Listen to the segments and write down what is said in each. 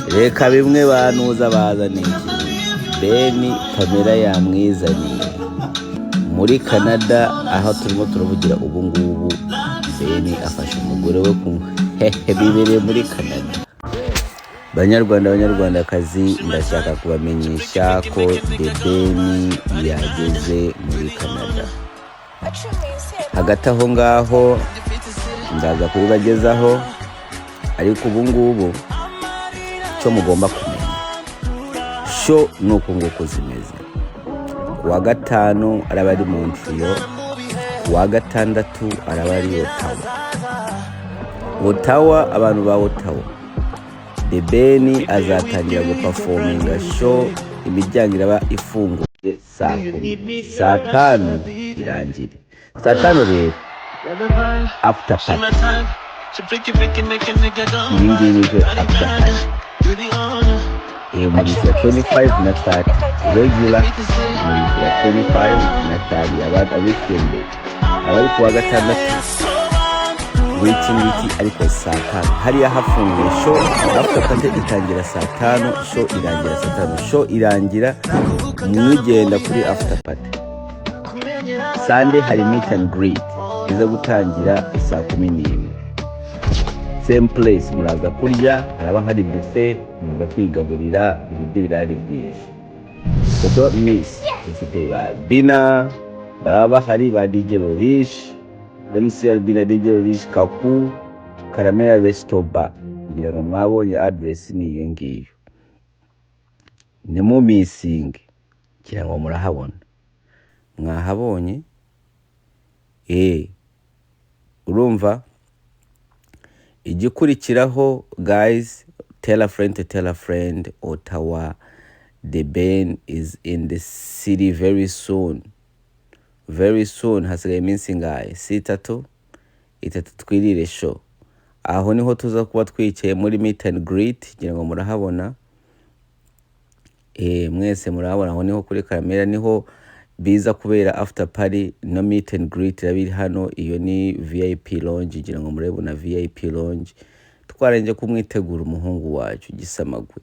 Reka bimwe banuza bazaniye Beni Pamela yamwizaniye muri Canada, aho turimo turavugira ubu ngubu. Beni afashe umugore we ku hehe, bibereye muri Canada. Banyarwanda, banyarwandakazi, ndashaka kubamenyesha ko The Ben yageze muri Canada. Hagati aho ngaho ndaza kubibagezaho, ariko ubu ngubu icyo mugomba kumenya, show ni uku nguku zimeze: ku wa gatanu araba ari Montreal, ku wa gatandatu araba ari Ottawa. Ottawa, abantu ba Ottawa, The Ben azatangira guperforminga show, imiryango iraba ifunguye saa 10, saa 5 irangire. Saa 5 rero after party. Ibi ngibi nibyo after party. Murishyura 25 na 30 regular, murishyura 25 na 30 abantu abishyuye mbere. Abari ku wa gatandatu w'iki ngiki, ariko saa 5 hariya hafunguye show. After party itangira saa 5, show irangira saa 5. Show irangira mwigenda kuri after party. Sunday hari meet and greet iza gutangira saa 11, same place. Muraza kurya, haraba hari buffet, muza kwigaburira, ibiryo birari byinshi, so don't miss. Dufite ba Bina baba bahari, ba DJ Rorish, MC Albina, DJ Rorish, Kaku, Karamera Resto Bar. Ngira ngo mwabonye address, ni iyo ngiyo, ntimumissinge. Ngira ngo murahabona, mwahabonye. Urumva igikurikiraho, guys, tell a friend to tell a friend, Ottawa, The Ben is in the city very soon, very soon. Hasigaye iminsi ingahe? Si itatu? Itatu twirire show. Aho niho tuza kuba twicaye muri meet and greet. Ngira ngo murahabona. Mwese murahabona, aho niho kuri Karamera, niho biza kubera after party no meet and greet iraba iri hano. Iyo ni VIP lounge, ngira ngo murabibona, VIP lounge. Twarenje kumwitegura umuhungu wacu Gisamagwe,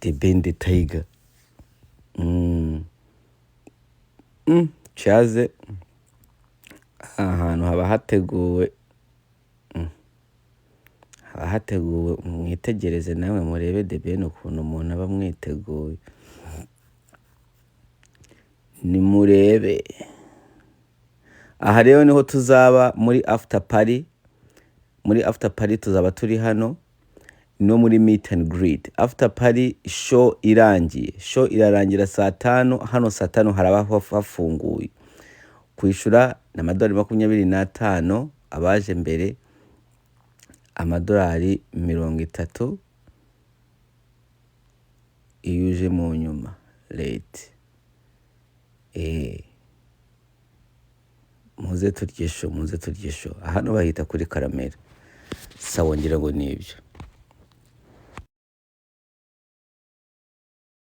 The Ben the Tiger. Cyaze ahantu haba hateguwe, haba hateguwe. Mwitegereze namwe murebe The Ben ukuntu umuntu aba amwiteguye. Nimurebe aha rero, niho tuzaba muri after party. Muri after party tuzaba turi hano no muri meet and greet. After party, show irangiye, show irarangira saa 5. Hano saa 5 haraba hafunguye. Kwishyura ni amadolari 25 abaje mbere, amadolari 30 iyo uje mu nyuma late. Muze turye show, muze turye show. Hano bahita kuri Karamera. Sawa, ngira ngo ni ibyo.